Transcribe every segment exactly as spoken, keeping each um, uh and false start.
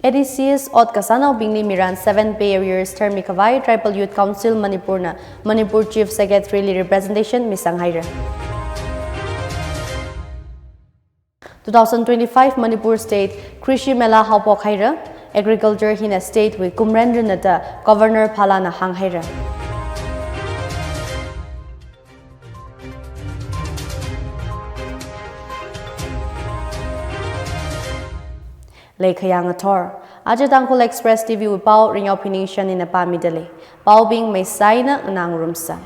A D Cs ot kasānaobingli mirān seven pay arrears tharmi khavai Tribal Youth Council Manipur na Manipur Chief Secretary li representation misang haira. Two thousand twenty-five Manipur State Krishi Mela haophok haira. Agriculture hina state wui kumren rinna da Governor Phala na hāng haira. Leikhayang athor. Aja Tangkhul Express T V wui pao Ringyao Phiningshan ina pāmida lei. Paobing meisaina nganārumsa.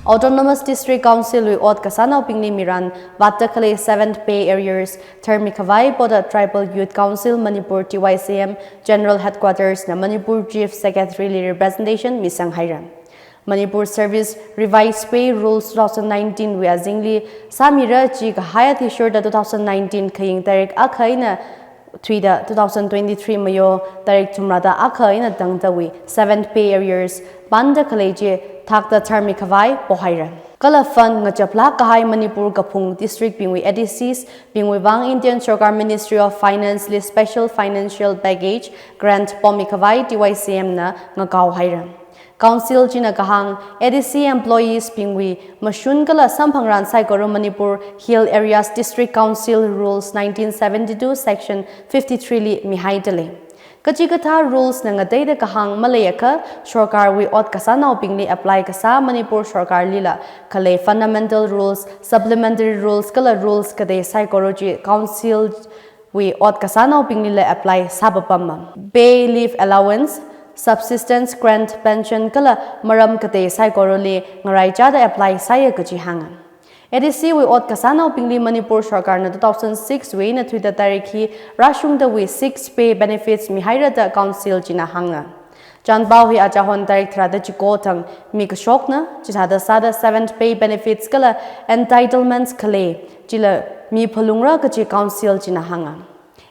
Autonomous District Council wui ot kasānaobingli mirān vātda khalei seventh pay arrears tharmi khavai poda Tribal Youth Council Manipur T Y C M General Headquarters na Manipur Chief Secretary li representation misang haira. Manipur Service Revised Pay Rules two thousand nineteen wui azingli sāmira chi kahai athishurda two thousand nineteen khaying tarik akha eina thuida two thousand twenty-three Mayo tarik thumrada akha eina tangdawui seventh pay arrears panda khalei chi thakta tharmi khavai pohaira. Kala fund ngachaplāk kahai Manipur kaphung district bingwui A D Cs bingwui vang Indian Sorkar Ministry of Finance li special financial package grant pomi khavai T Y C M na ngakao haira. Council china kahāng A D C employees bingwui mashun kala samphangran saikora Manipur Hill Areas District Council Rules nineteen seventy-two Section fifty-three li mihaida lei. Kachikathā rules na ngateida kahāng maleiakha, sorkarwui ot kasānaobingli apply kasā Manipur sorkarlila khalei fundamental rules, supplementary rules kala rules katei saikora chi council wui ot kasānaobinglila apply sāpapama. Pay, leave allowance, subsistence grant, pension kala maram katei saikorali ngaraichāda apply sāya kaji hānga. A D C wui ot kasānaobingli Manipur sorkarna two thousand six wui eina thuida tarik hi rāshungdawui six pay benefits mihaira da council china hānga. Chanpao hi achahon tarik tharāda chiko thang mikashokna, chithāda sāda seventh pay benefits kala entitlements khalei chila miphalungra kaji council china hānga.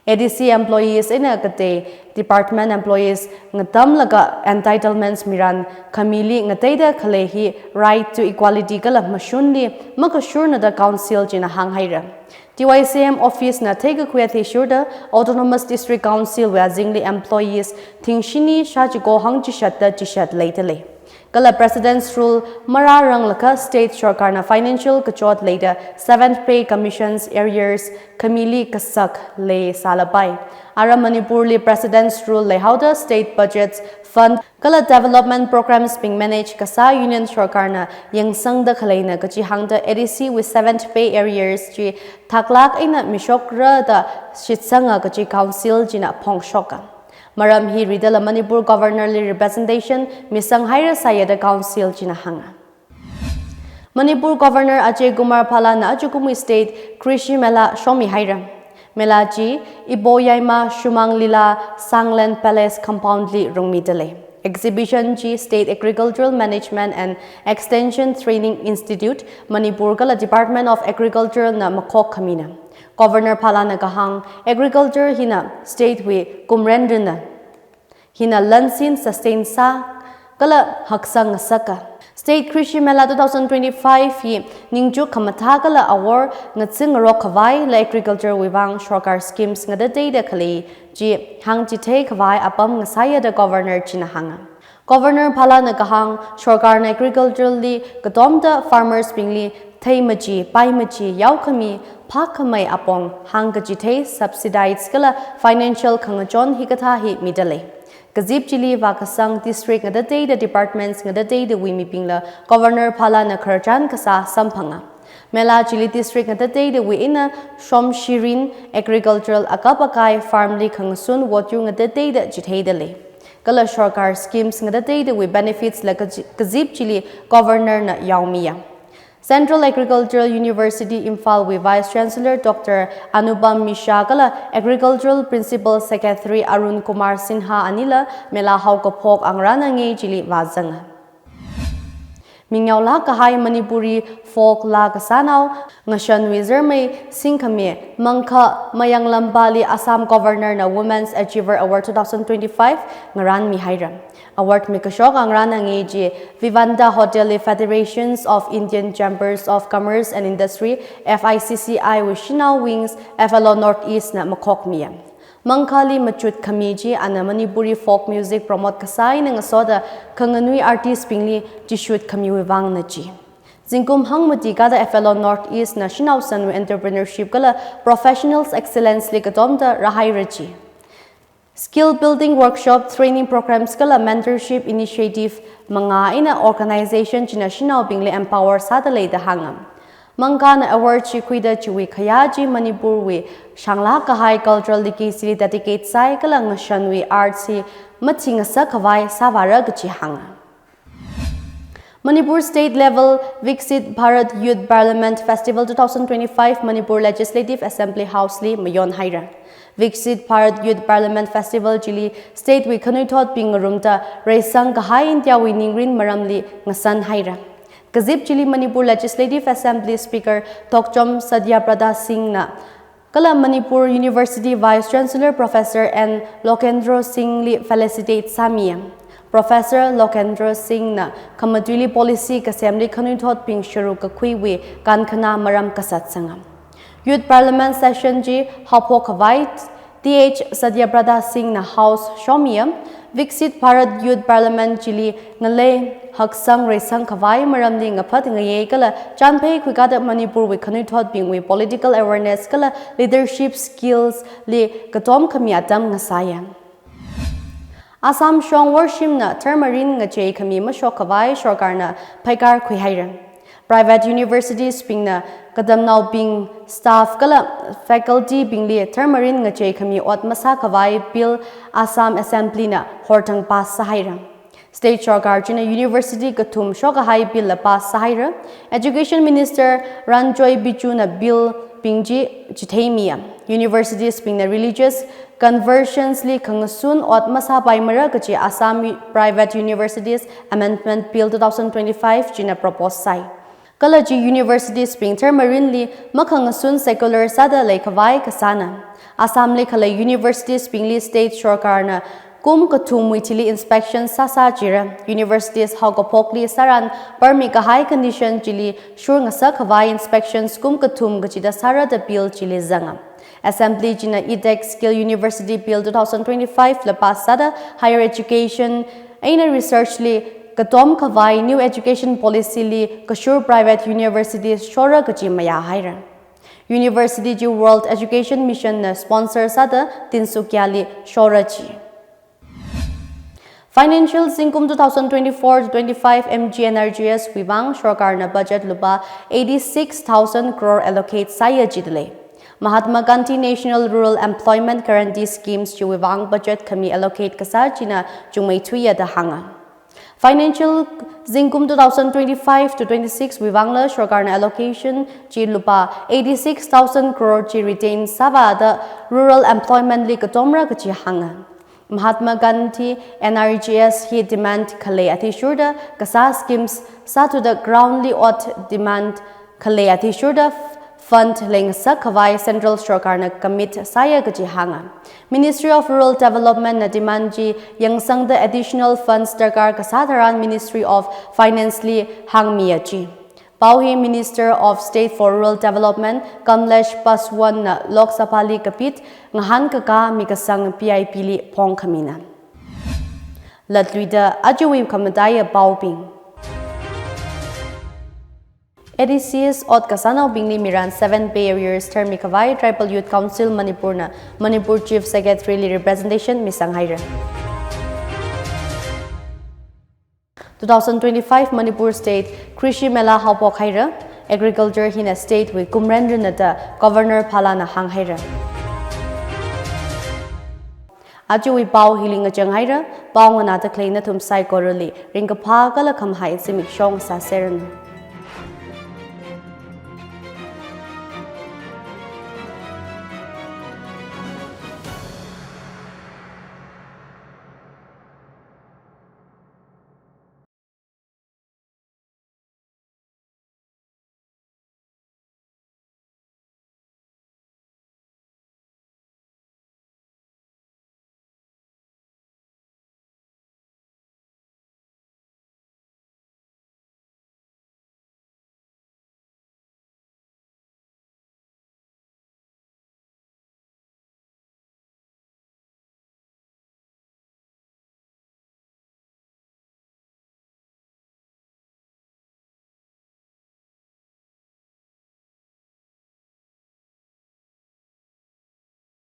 A D C employees eina katei department employees ngatamlaga entitlements mirān khamili ngateida khalei hi right to equality kala mashunli makashurna da council china hāng haira. T Y C M office na theikakhui athishurda Autonomous District Council wui azingli employees thingshini shā chiko hangchishatda chishat leida lei. Kala President's Rule marāranglakha state sorkarna financial kachot leida seventh pay commissions arrears khamili kasak leisālapai. Ara Manipurli President's Rule leihaoda state budgets, fund kala development programs bing manage kasā Union sorkarna yangsangda khaleina kaji hāngda A D C wui seventh pay arrears chi thaklāk eina mishokra da shitsanga kaji council china phongshoka. Maram hi ridala Manipur Governor li representation misang haira sāya da council china hānga. Manipur Governor Ajay Kumar Bhalla na ajakumwui state Krishi Mela shomi haira. Mela chi Iboyaima Shumang Lila Sanglen Palace compound li rungmida lei. Exhibition chi State Agricultural Management and Extension Training Institute, Manipur kala Department of Agriculture na makhok khamina. Governor Bhalla na kahāng, agriculture hina state wui kumren rinna, hina lansin sustain sā kala haksang ngasaka. State Krishi Mela two thousand twenty-five hi ningchuk khamathā kala awor ngatsing ngarok khavai la agriculture wui vang sorkar schemes ngatateida khalei chi hāngchithei khavai apam ngasāya da Governor china hānga. Governor Bhalla na kahāng, sorkarna agriculture li katomda farmers bingli thei machi, pai machi, yaokhami, phākhamei apong hāngkachithei subsidies kala financial khangachon hikathā hi mida lei. Kazip chili vākasang district ngatateida departments ngatateidawui mibingla Governor Bhalla na khararchan kasā samphanga. Mela chili district ngatateidawui eina shomshi rin, agricultural akap akai, farm li khangasun, votyur ngatateida chitheida lei. Kala sorkar schemes ngatateidawui benefits la kaji-, kazip chili Governor na yaomiya. Central Agricultural University Imphal wui Vice Chancellor Doctor Anupam Mishra kala Agricultural Principal Secretary Arun Kumar Sinha anila mela haokaphok angarān angei chili vāzanga. Mingyao lāk kahai Manipuri folk laa kasānao, ngashanwui zirmei Singkhame Mangkha Mayanglampali Assam Governor na Women's Achiever Award two thousand twenty-five ngarān mihaira. Award mikashok angarān angei chi Vivanta Hotel li Federations of Indian Chambers of Commerce and Industry, F I C C I wui Shanao Wings, F L O North East na makhokmiya. Mangkhali machut khami chi ana Manipuri folk music promote kasā eina ngasoda khanganui artist bingli chishut khamiwui vangna chi. Zingkum hangmati kada F L O North East na shanao sanwui entrepreneurship kala professionals excellence li katomda rāhaira chi. Skill building workshop, training programs kala mentorship initiative manga eina organization china shanaobingli empower sāda leida hānga. Mangkhana award chi khuida chiwui khayā chi Manipurwui shānglāk kahai cultural legacy li dedicate sāi kala ngashanwui arts hi mathing ngasak khavai sāvāra kachi hānga. Manipur State Level Viksit Bharat Youth Parliament Festival two thousand twenty-five Manipur Legislative Assembly House li mayonhaira. Viksit Bharat Youth Parliament Festival chili state wui khanuithotbing ngarumda reisang kahai India wui ningrin maramli ngasanhaira. Kazip chili Manipur Legislative Assembly Speaker Thokchom Satyabrata Singh na kala Manipur University Vice Chancellor Professor N Lokendra Singh li felicitate sāmiya. Professor Lokendra Singh na khamatuili policy kasemli khanuithotbing sharuk kakhuiwui kankhana maram kasat sanga. Youth Parliament session chi haophok khavai Th Satyabrata Singh na House shomiya. Viksit Bharat Youth Parliament chili ngalei haksang reisang khavai maramli ngaphat ngayei kala chanphei khuikada Manipurwui khanuithotbingwui political awareness kala leadership skills li katom khami atam ngasāya. Assam shong worshimna thermarin ngachei khami mashok khavai sorkarna phaikar khuihaira. Private universities bingna katamnaobing, staff kala faculty bingli thermarin ngachei khami ot masā khavai bill Assam Assembly na horthang pass sāhaira. State sorkar china university kathum shok kahai bill la pass sāhaira. Education Minister Ranjoy Biju na bill bing chi chitheimiya. Universities bingna religious conversions li khangasun ot masāpaimara kachi Assam Private Universities Amendment Bill two thousand twenty-five china propose sāi. Kala chi universities bing thermarin li makhangasun secular sāda leikhavai kasāna. Assam li khalei universities bingli state sorkarna kum kathumwui thili inspection sāsā chira. Universities haokaphokli sāran parmi kahai condition chili shur ngasak khavai inspections kum kathum kachida sāra da bill chili zanga. Assembly china edtech skill University Bill two thousand twenty-five la pass sāda higher education eina research li katom khavai new education policy li kashur private universities shora kachi mayāhaira. University chi World Education Mission na sponsor sāda Tinsukia li shora chi. Financial zingkum two thousand twenty-four to twenty-five M G N R E G S wui vang sorkarna budget lupā eighty-six thousand crore allocate sāya jidalei. Mahatma Gandhi National Rural Employment Guarantee Schemes chiwui vang budget khami allocate kasā china chungmeithuiya da hānga. Financial zingkum two thousand twenty-five to twenty-six wui vangla sorkarna allocation chi lupā eighty-six thousand crore chi retain sāvāda rural employment li katomra kachi hānga. Mahatma Gandhi N R E G S hi demand khalei athishurda kasā schemes sāthuda ground li ot demand khalei athishurda fund leingasak khavai central sorkarna commit sāya kachi hānga. Ministry of Rural Development na demand chi yangsangda additional funds darkar kasā tharan Ministry of Finance li hāngmiya chi. Pao hi Minister of State for Rural Development Kamlesh Paswan na Lok Sabha li kapit ngahānkakā mikasang V I P li phongkhamina. Latluida ajawui khamataiya paobing. A D Cs ot kasānaobingli miran seven pay arrears thermi khavai Tribal Youth Council Manipur na Manipur Chief Secretary li representation misanghaira. Two thousand twenty-five Manipur State Krishi Mela haophokhaira. Agriculture hina state wui kumren rinna da Governor Phalana hānghaira. Ajawui pao hili ngachanghaira. Pao nganāda khalei nathum saikorali ringkaphā kala khamahai zimiksho sāseranu.